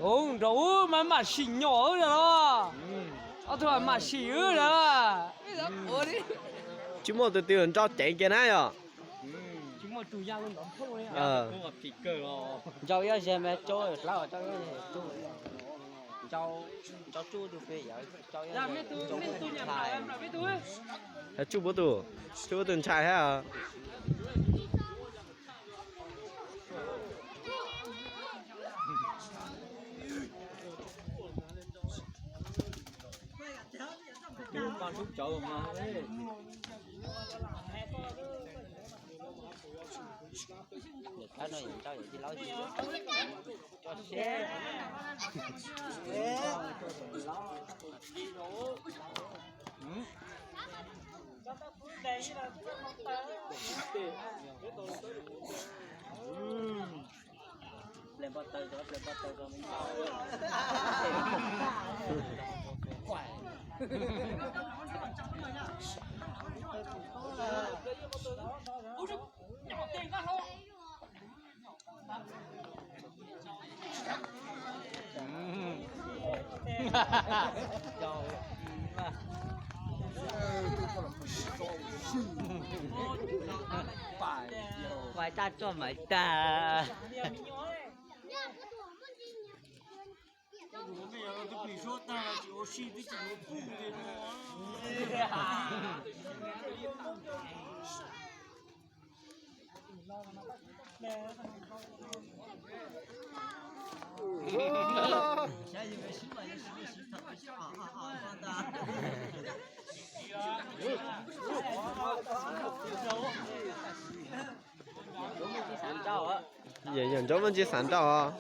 Ub, nrog wb mas mam sim nyom wb lawm los. Ob tug mam sim wb lawm. Tsis muaj tus twg nrau ceev kiag na yom. Nrau ib ob zeg mas tso dlawb, nrau ib ob zeg tso, nrau tsuj tus pem yawm, tsuj tus ntshai. Tsuj puab tus, tsuj puab tus ntshai hab. Pais tag tso maiv tag. Yawm Ntsuab Muaj Ntsis xav nrauj os.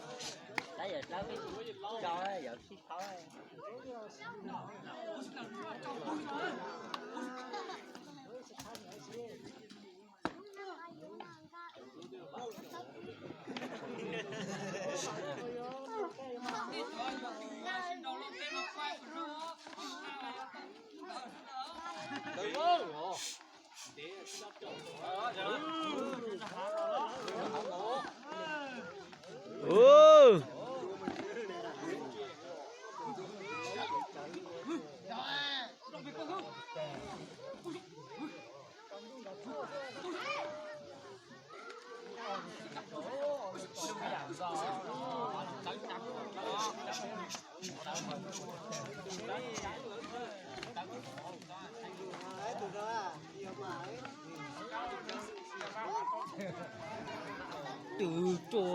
Tus ruam.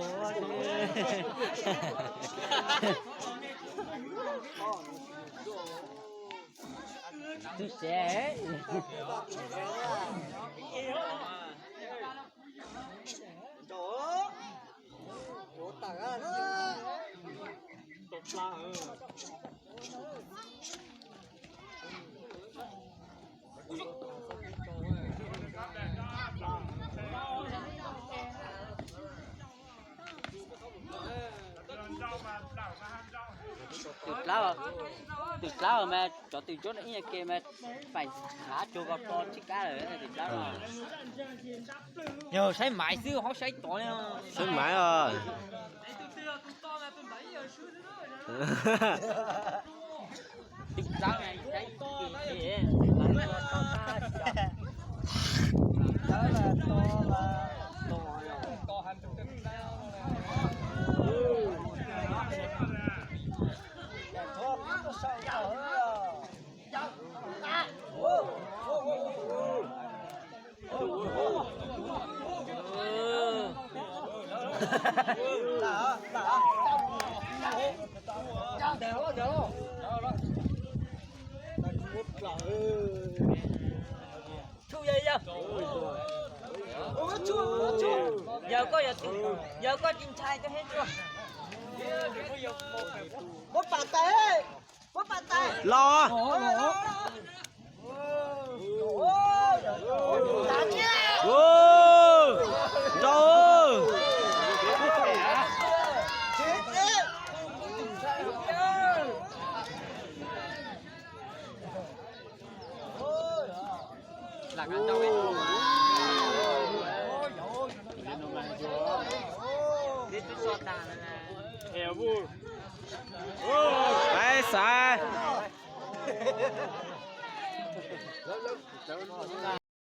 Tus sev. Tus dlab, tus dlab mas cov tus ncuab no ib nyuag ke mas faim hav tsuag ko ko tsis kab lawm tus dlab no. Yog saib maiv xwb, ho saib tod. Saib maiv os. Tus dlab mas saib tus tus tus dlab mas to mas to. Yog koj, yog koj tsis ntshai koj thiab tsuag. Muab pam tais, muab pam tais los. Nrau. Peb xav.